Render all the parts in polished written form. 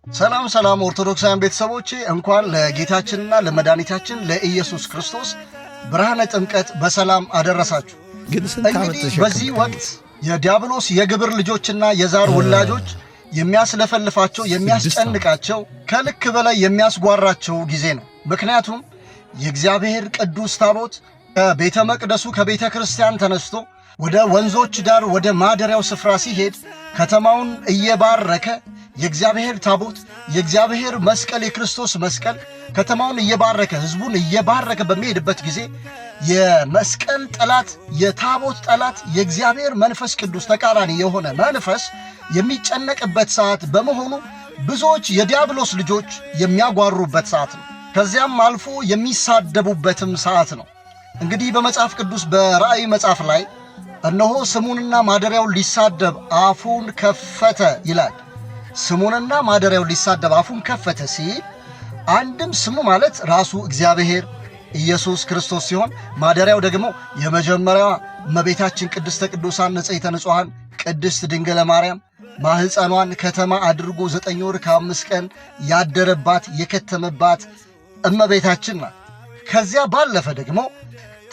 ሰላም ሰላም ኦርቶዶክሳውያን ቤተሰቦቼ፣ እንኳን ለጌታችንና ለመድኃኒታችን ለኢየሱስ ክርስቶስ ብርሃነ ጥምቀት በሰላም አደረሳችሁ። ግን ስንት ዓመት እንግዲህ ተሸከምክ በዚህ ታቦት? ወቅት የዲያብሎስ የግብር ልጆችና የዛር ውላጆች የሚያስለፈልፋቸው፣ 6 ዓመት። የሚያስጨንቃቸው፣ ከልክ በላይ የሚያስጓራቸው ጊዜ ነው። ምክንያቱም የእግዚአብሔር ቅዱስ ታቦት ከቤተ መቅደሱ ከቤተ ክርስቲያን ተነስቶ ወደ ወንዞች ዳር ወደ ማደሪያው ስፍራ ሲሄድ ከተማውን እየባረከ፣ የእግዚአብሔር ታቦት፣ የእግዚአብሔር መስቀል፣ የክርስቶስ መስቀል ከተማውን እየባረከ፣ ሕዝቡን እየባረከ በሚሄድበት ጊዜ የመስቀል ጠላት፣ የታቦት ጠላት፣ የእግዚአብሔር መንፈስ ቅዱስ ተቃራኒ የሆነ መንፈስ የሚጨነቅበት ሰዓት በመሆኑ ብዙዎች የዲያብሎስ ልጆች የሚያጓሩበት ሰዓት ነው። ከዚያም አልፎ የሚሳደቡበትም ሰዓት ነው። እንግዲህ በመጽሐፍ ቅዱስ በራእይ መጽሐፍ ላይ እነሆ ስሙንና ማደሪያውን ሊሳደብ አፉን ከፈተ ይላል። ስሙንና ማደሪያውን ሊሳደብ አፉን ከፈተ ሲል አንድም ስሙ ማለት ራሱ እግዚአብሔር ኢየሱስ ክርስቶስ ሲሆን ማደሪያው ደግሞ የመጀመሪያዋ እመቤታችን ቅድስተ ቅዱሳን ንጽሕተ ንጹሐን ቅድስት ድንግለ ማርያም ማህፀኗን ከተማ አድርጎ 9 ወር ከ5 ቀን ያደረባት፣ የከተመባት እመቤታችን ናት። ከዚያ ባለፈ ደግሞ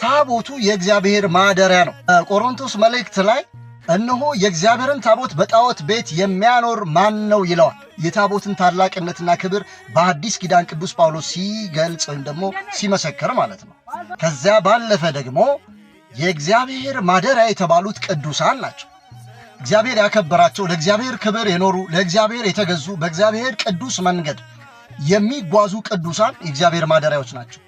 ታቦቱ የእግዚአብሔር ማደሪያ ነው። ቆሮንቶስ መልእክት ላይ እነሆ የእግዚአብሔርን ታቦት በጣዖት ቤት የሚያኖር ማን ነው ይለዋል። የታቦትን ታላቅነትና ክብር በአዲስ ኪዳን ቅዱስ ጳውሎስ ሲገልጽ ወይም ደግሞ ሲመሰክር ማለት ነው። ከዚያ ባለፈ ደግሞ የእግዚአብሔር ማደሪያ የተባሉት ቅዱሳን ናቸው። እግዚአብሔር ያከበራቸው፣ ለእግዚአብሔር ክብር የኖሩ፣ ለእግዚአብሔር የተገዙ፣ በእግዚአብሔር ቅዱስ መንገድ የሚጓዙ ቅዱሳን የእግዚአብሔር ማደሪያዎች ናቸው።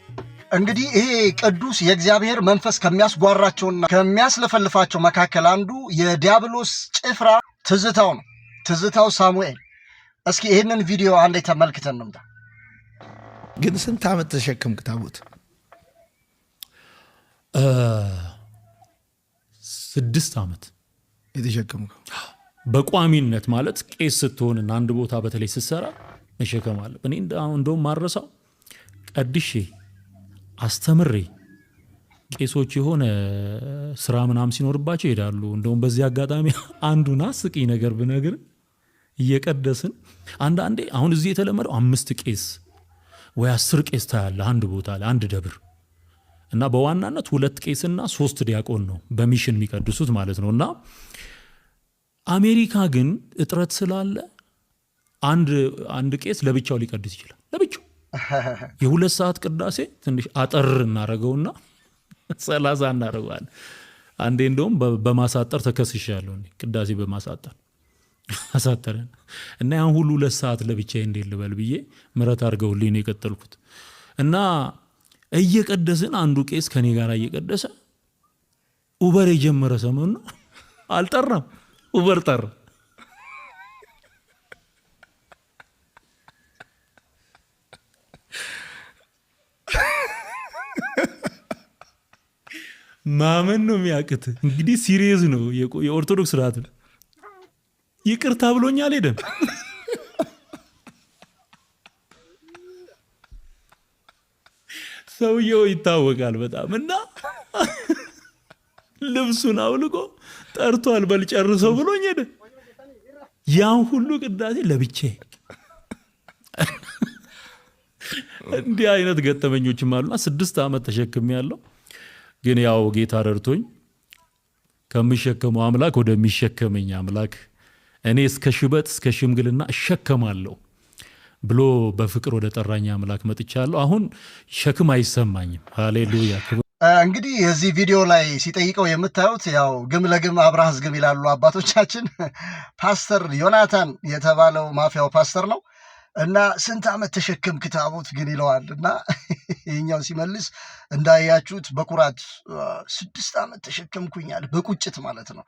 እንግዲህ ይሄ ቅዱስ የእግዚአብሔር መንፈስ ከሚያስጓራቸውና ከሚያስለፈልፋቸው መካከል አንዱ የዲያብሎስ ጭፍራ ትዝታው ነው። ትዝታው ሳሙኤል። እስኪ ይህንን ቪዲዮ አንዴ ተመልክተን እንምጣ። ግን ስንት ዓመት ተሸከምክ ታቦት? 6 ዓመት። የተሸከምከው? በቋሚነት ማለት ቄስ ስትሆንና አንድ ቦታ በተለይ ስትሰራ መሸከም አለ። እኔ እንደውም ማረሳው ቀድሼ አስተምሬ ቄሶች የሆነ ስራ ምናምን ሲኖርባቸው ይሄዳሉ። እንደውም በዚህ አጋጣሚ አንዱን አስቂኝ ነገር ብነግር፣ እየቀደስን አንዳንዴ አሁን እዚህ የተለመደው አምስት ቄስ ወይ 10 ቄስ ታያለህ አንድ ቦታ ላይ፣ አንድ ደብር፣ እና በዋናነት ሁለት ቄስና ሶስት ዲያቆን ነው በ mission የሚቀድሱት ማለት ነው። እና አሜሪካ ግን እጥረት ስላለ አንድ አንድ ቄስ ለብቻው ሊቀድስ ይችላል። ለብቻው የ2 ሰዓት ቅዳሴ ትንሽ አጠር እናደርገውና 30 እናደርገዋለን። አንዴ እንደውም በማሳጠር ተከስሻለሁ። እኔ ቅዳሴ በማሳጠር አሳጠረን እና ያን ሁሉ 2 ሰዓት ለብቻዬ እንዴት ልበል ብዬ ምሕረት አድርገውልኝ ነው የቀጠልኩት። እና እየቀደስን አንዱ ቄስ ከኔ ጋር እየቀደሰ Uber የጀመረ ሰሞን ነው። አልጠራም፣ Uber ጠራ። ማመን ነው የሚያቅት። እንግዲህ serious ነው፣ የኦርቶዶክስ ስርዓት ነው። ይቅርታ ብሎኝ አልሄደም። ሰውየው ይታወቃል በጣም። እና ልብሱን አውልቆ ጠርቷል፣ በል ጨርሰው ብሎኝ ሄደ። ያን ሁሉ ቅዳሴ ለብቻዬ። እንዲህ አይነት ገጠመኞችም አሉና 6 ዓመት ተሸክሜ ያለው ግን ያው ጌታ ረድቶኝ ከምሸከመው አምላክ ወደሚሸከመኝ አምላክ፣ እኔ እስከ ሽበት እስከ ሽምግልና እሸከማለሁ ብሎ በፍቅር ወደ ጠራኝ አምላክ መጥቻለሁ። አሁን ሸክም አይሰማኝም። ሃሌሉያ። እንግዲህ የዚህ ቪዲዮ ላይ ሲጠይቀው የምታዩት ያው ግም ለግም አብረህ አዝግም ይላሉ አባቶቻችን። ፓስተር ዮናታን የተባለው ማፊያው ፓስተር ነው እና ስንት ዓመት ተሸከምክ ታቦት ግን ይለዋል። እና ይህኛው ሲመልስ እንዳያችሁት በኩራት 6 ዓመት ተሸከምኩኛል፣ በቁጭት ማለት ነው።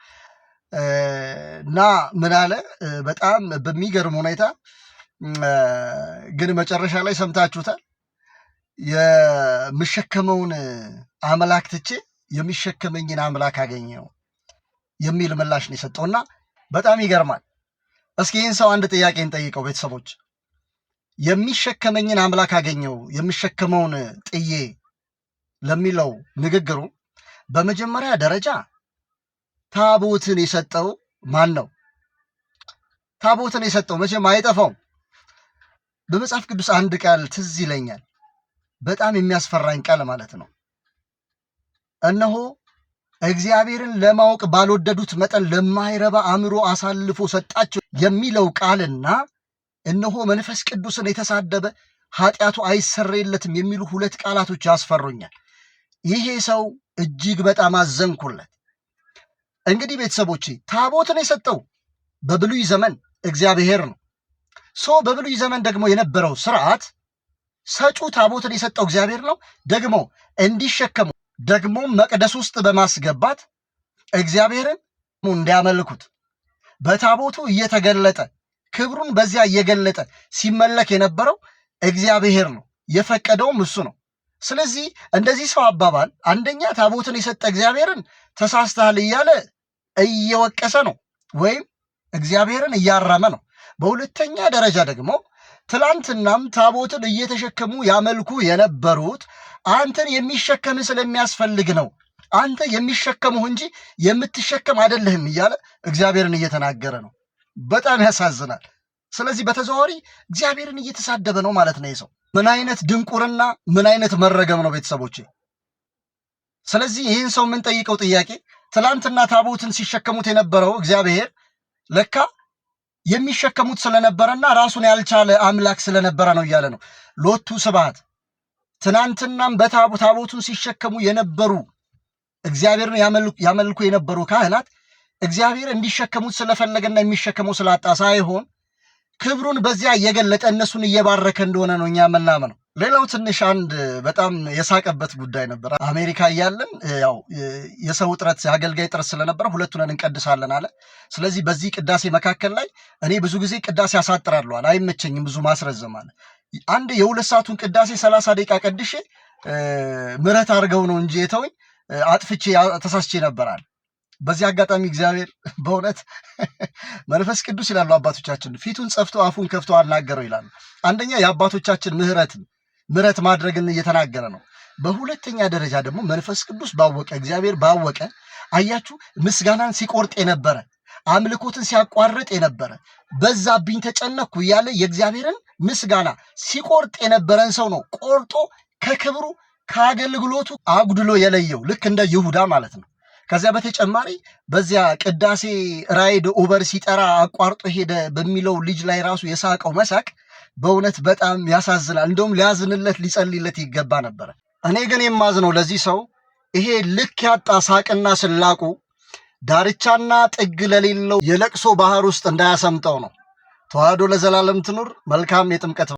እና ምን አለ? በጣም በሚገርም ሁኔታ ግን መጨረሻ ላይ ሰምታችሁታል። የምሸከመውን አምላክ ትቼ የሚሸከመኝን አምላክ አገኘው የሚል ምላሽ ነው የሰጠውና በጣም ይገርማል። እስኪ ይህን ሰው አንድ ጥያቄ እንጠይቀው ቤተሰቦች። የሚሸከመኝን አምላክ አገኘው የምሸከመውን ጥዬ ለሚለው ንግግሩ በመጀመሪያ ደረጃ ታቦትን የሰጠው ማን ነው? ታቦትን የሰጠው መቼም አይጠፋውም። በመጽሐፍ ቅዱስ አንድ ቃል ትዝ ይለኛል፣ በጣም የሚያስፈራኝ ቃል ማለት ነው። እነሆ እግዚአብሔርን ለማወቅ ባልወደዱት መጠን ለማይረባ አእምሮ አሳልፎ ሰጣቸው የሚለው ቃልና እነሆ መንፈስ ቅዱስን የተሳደበ ኃጢአቱ አይሰረይለትም የሚሉ ሁለት ቃላቶች ያስፈሩኛል። ይሄ ሰው እጅግ በጣም አዘንኩለት። እንግዲህ ቤተሰቦቼ ታቦትን የሰጠው በብሉይ ዘመን እግዚአብሔር ነው። So በብሉይ ዘመን ደግሞ የነበረው ስርዓት ሰጩ ታቦትን የሰጠው እግዚአብሔር ነው። ደግሞ እንዲሸከሙ ደግሞ መቅደስ ውስጥ በማስገባት እግዚአብሔርን እንዲያመልኩት በታቦቱ እየተገለጠ ክብሩን በዚያ እየገለጠ ሲመለክ የነበረው እግዚአብሔር ነው። የፈቀደውም እሱ ነው። ስለዚህ እንደዚህ ሰው አባባል አንደኛ ታቦትን የሰጠ እግዚአብሔርን ተሳስተሃል እያለ እየወቀሰ ነው፣ ወይም እግዚአብሔርን እያረመ ነው። በሁለተኛ ደረጃ ደግሞ ትላንትናም ታቦትን እየተሸከሙ ያመልኩ የነበሩት አንተን የሚሸከም ስለሚያስፈልግ ነው፣ አንተ የሚሸከሙህ እንጂ የምትሸከም አይደለህም እያለ እግዚአብሔርን እየተናገረ ነው። በጣም ያሳዝናል። ስለዚህ በተዘዋዋሪ እግዚአብሔርን እየተሳደበ ነው ማለት ነው። ይህ ሰው ምን አይነት ድንቁርና፣ ምን አይነት መረገም ነው ቤተሰቦቼ። ስለዚህ ይህን ሰው የምንጠይቀው ጥያቄ ትላንትና ታቦትን ሲሸከሙት የነበረው እግዚአብሔር ለካ የሚሸከሙት ስለነበረና ራሱን ያልቻለ አምላክ ስለነበረ ነው እያለ ነው። ሎቱ ስብሐት። ትናንትናም በታቦቱን ሲሸከሙ የነበሩ እግዚአብሔርን ያመልኩ የነበሩ ካህናት እግዚአብሔር እንዲሸከሙት ስለፈለገና የሚሸከመው ስላጣ ሳይሆን ክብሩን በዚያ እየገለጠ እነሱን እየባረከ እንደሆነ ነው እኛ የምናምነው። ሌላው ትንሽ አንድ በጣም የሳቀበት ጉዳይ ነበር። አሜሪካ እያለን ያው የሰው እጥረት የአገልጋይ እጥረት ስለነበረ ሁለቱን እንቀድሳለን አለ። ስለዚህ በዚህ ቅዳሴ መካከል ላይ እኔ ብዙ ጊዜ ቅዳሴ አሳጥራለሁ አለ፣ አይመቸኝም ብዙ ማስረዘም አለ። አንድ የ2 ሰዓቱን ቅዳሴ 30 ደቂቃ ቀድሼ ምሕረት አድርገው ነው እንጂ የተውኝ አጥፍቼ ተሳስቼ ነበር አለ። በዚህ አጋጣሚ እግዚአብሔር በእውነት መንፈስ ቅዱስ ይላሉ አባቶቻችን ፊቱን ጸፍቶ አፉን ከፍቶ አናገረው ይላሉ። አንደኛ የአባቶቻችን ምሕረት ማድረግን እየተናገረ ነው። በሁለተኛ ደረጃ ደግሞ መንፈስ ቅዱስ ባወቀ እግዚአብሔር ባወቀ አያችሁ፣ ምስጋናን ሲቆርጥ የነበረ፣ አምልኮትን ሲያቋርጥ የነበረ፣ በዛብኝ ተጨነኩ እያለ የእግዚአብሔርን ምስጋና ሲቆርጥ የነበረን ሰው ነው ቆርጦ ከክብሩ ከአገልግሎቱ አጉድሎ የለየው፣ ልክ እንደ ይሁዳ ማለት ነው። ከዚያ በተጨማሪ በዚያ ቅዳሴ Ride Uber ሲጠራ አቋርጦ ሄደ በሚለው ልጅ ላይ ራሱ የሳቀው መሳቅ በእውነት በጣም ያሳዝናል። እንደውም ሊያዝንለት ሊጸልይለት ይገባ ነበረ። እኔ ግን የማዝነው ለዚህ ሰው ይሄ ልክ ያጣ ሳቅና ስላቁ ዳርቻና ጥግ ለሌለው የለቅሶ ባህር ውስጥ እንዳያሰምጠው ነው። ተዋህዶ ለዘላለም ትኑር። መልካም የጥምቀት